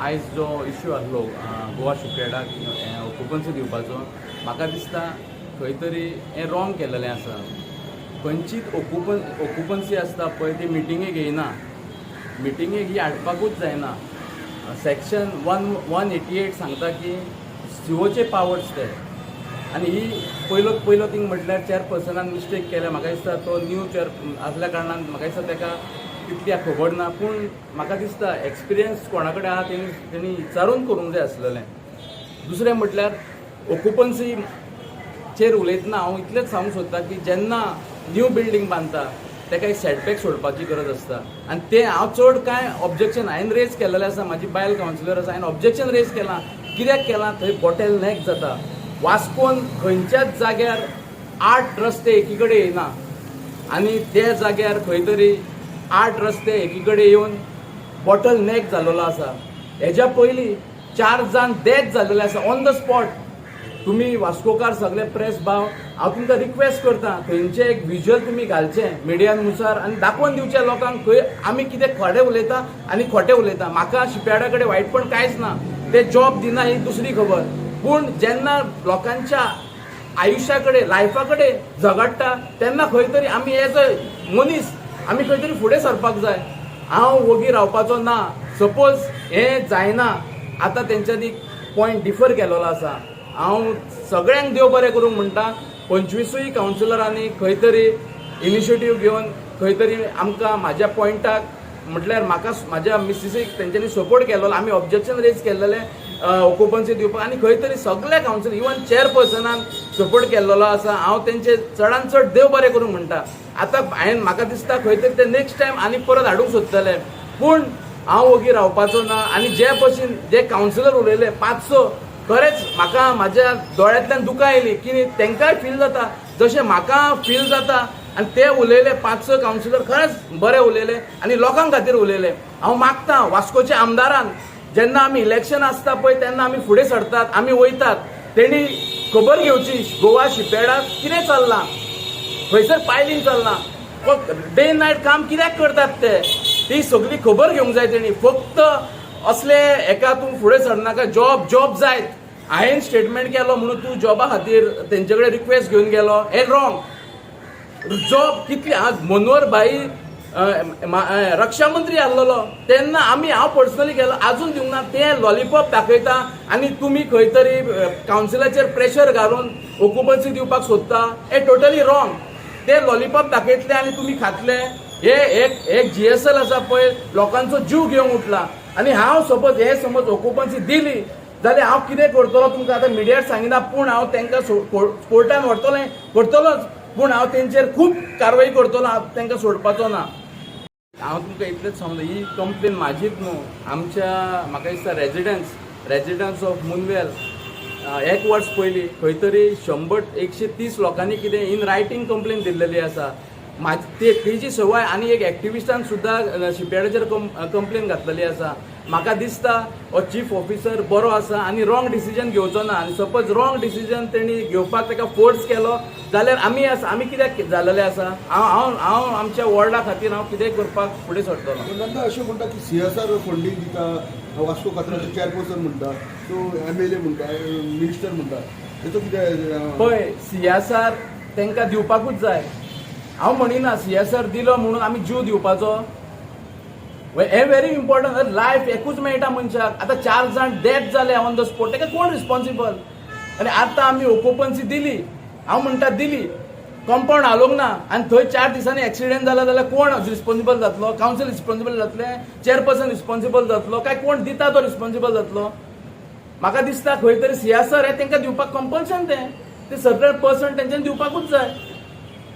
आयज जो इश्यू आसलो गोवा शिपयार्डाक ऑक्युपन्सी दिवपाचो, म्हाका दिसता खंय तरी हें रॉंग केलेलें आसा. खंयचीच ऑक्युपन्सी आसता पळय, ती मिटिंगेक येयना. मिटिंगेक ही हाडपाकूच जायना. सेक्शन 1 188 सांगता की सीओचे पावर्स ते. आनी ही पयलो पयलो थींग म्हटल्यार चेअरपर्सनान मिस्टेक केल्या. म्हाका दिसता तो न्यू चेअर आसल्या कारणान म्हाका दिसता ताका तितली खबर ना, पूण म्हाका दिसता एक्सपिरियन्स कोणा कडेन आहा, तेणी विचारून करूंक जाय आसलेलें. दुसरें म्हटल्यार ऑक्युपन्सीचेर उलयतना हांव इतलेंच सांगूंक सोदता की जेन्ना न्यू बिल्डींग बांदता, ताका एक सेटबॅक सोडपाची गरज आसता. आनी तें हांव चड कांय ऑब्जेक्शन हांवें रेज केलेलें आसा. म्हाजी बायल कावन्सिलर आसा. हांवें ऑब्जेक्शन रेज केलां. कित्याक केलां? थंय बॉटल नॅक जाता. वास्कोन खंयच्याच जाग्यार आठ रस्ते एकी कडेन येयना आनी त्या जाग्यार खंय तरी आठ रस्ते एकी कडेन येवन बॉटल नॅक जाल्लो आसा. हेज्या पयलीं चार जाण डेथ जाल्लेले आसा ऑन the spot. तुमी वास्कोकार सगळे प्रेस भाव, हांव तुमकां रिक्वेस्ट करता, थंयचें एक विज्युअल तुमी घालचें मिडियान मुखार आनी दाखोवन दिवचें लोकांक खंय आमी कितें खरें उलयता आनी खोटें उलयता. म्हाका शिपयार्डा कडेन वायटपण कांयच ना. ते जॉब दिना ही दुसरी खबर, पूण जेन्ना लोकांच्या आयुश्या कडेन, लायफा कडेन झगडटा, तेन्ना खंय तरी आमी एज अ मनीस आमी खंय तरी फुडें सरपाक जाय. हांव वोगी रावपाचो ना. सपोज हें जायना, आतां तेंच्यांनी पॉयंट डिफर केलेलो आसा. हांव सगळ्यांक देव बरें करूंक म्हणटा. 25सूय कावन्सिलरांनी खंय तरी इनिशिएटीव घेवन खंय तरी आमकां म्हाज्या पॉयंटाक, म्हटल्यार म्हाका, म्हाज्या मिसिसीक तेंच्यांनी सपोर्ट केल्लो. आमी ऑब्जेक्शन रेज केल्लेलें ऑक्युपन्सी दिवपाक आनी खंय तरी सगळे कावन्सिल, इवन चेअरपर्सनान सपोर्ट केल्लो आसा. हांव तेंचे चडान चड देव बरें करूंक म्हणटा. आतां हांवें, म्हाका दिसता खंय तरी ते नेक्स्ट टायम आनी परत हाडूंक सोदतले, पूण हांव ओगी रावपाचो ना. आनी जे भशेन जे कावन्सिलर उलयले पांच स, खरेंच म्हाका म्हाज्या दोळ्यांतल्यान दुकां आयली की तांकांय फील जाता जशें म्हाका फील जाता. आनी ते उलयले पांच स कावन्सिलर, खरेंच बरे उलयले आनी लोकां खातीर उलयले. हांव मागता वास्कोच्या आमदारान, जेन्ना आमी इलेक्शन आसता पळय, तेन्ना आमी फुडें सरतात, आमी वयतात, तेणी खबर घेवची गोवा शिपयार्डाक कितें चल्लां, खंयसर पायलींग चल्लां, डे नायट काम कित्याक करतात ते, ती सगळी खबर घेवंक जाय तेणी. फक्त असले एका तूं फुडें सरनाका, जॉब जॉब जायत. हांवें स्टेटमेंट केलो म्हणून तूं जॉबा खातीर तेंचे कडेन रिक्वेस्ट घेवन गेलो, हें रॉंग. जॉब कितली आज मनोहर भाई रक्षा मंत्री आसलेलो तेन्ना आमी, हांव पर्सनली गेलो. आजून दिवंक ना. ते लॉलीपॉप दाखयता आनी तुमी खंय तरी कावन्सिलाचेर प्रेशर घालून ऑक्युपन्सी दिवपाक सोदता, हे टोटली रॉंग. ते लॉलीपॉप दाखयतले आनी तुमी खातले. हे एक एक जीएसएल आसा पळय, लोकांचो जीव घेवंक उठला. आनी हांव सपोज हे समज ऑक्युपन्सी दिली जाल्यार हांव कितें करतलो, तुमकां आतां मिडियार सांगिना, पूण हांव तांकां कोर्टान व्हरतलें, करतलोच, पूण हांव तेंचेर खूब कारवाई करतलो. हांव तांकां सोडपाचो ना. हांव तुमकां इतलेंच सांगता, ही कंप्लेन म्हाजीच न्हू, आमच्या म्हाका दिसता रेजिडन्स ऑफ मुनवेल एक वर्स पयलीं खंय तरी 100 130 लोकांनी कितें इन रायटींग कंप्लेन दिल्लेली आसा. म्हाजी ते तेजी सवाय आनी एक एक्टिविस्टान सुद्दां शिपयार्डाचेर कंप्लेन घातलेली आसा. म्हाका दिसता हो चीफ ऑफिसर बरो आसा आनी रॉंग डिसिजन घेवचो ना. आनी सपोज रॉंग डिसिजन तेणी घेवपाक ताका फोर्स केलो जाल्यार आमी आसा, आमी कित्याक जालेले आसा. हांव हांव हांव आमच्या वॉर्डा खातीर हांव कितेंय करपाक फुडें सरतलो. पूण नंदा अशें म्हणटा की सीएसआर फंडींग दिता वास्को खात्राचे चेअरपर्सन म्हणटा, सो एमएलए म्हणटा, मिनिस्टर म्हणटा, तेचो कितें? पळय, सीएसआर तांकां दिवपाकूच जाय. हांव म्हणिना सीएसआर दिलो म्हणून आमी जीव दिवपाचो. हें व्हेरी इम्पॉर्टंट. लायफ एकूच मेळटा मनशाक. आतां चार जाण डेथ जाले ऑन the spot, ताका कोण रिस्पॉन्सिबल? आनी आतां आमी ओकुपन्सी दिली, हांव म्हणटा दिली, कंपाऊंड हालोवंक ना आनी थंय 4 दिसांनी एक्सिडेंट जाला जाल्यार कोण रिस्पॉन्सिबल जातलो? कावन्सील रिस्पॉन्सिबल जातलें, चेअरपर्सन रिस्पॉन्सिबल जातलो, काय कोण दिता तो रिस्पॉन्सिबल जातलो? म्हाका दिसता खंय तरी सीएसआर हें तांकां दिवपाक कंपल्शन, तें ते सर्टन पर्संट तेंच्यांनी दिवपाकूच जाय.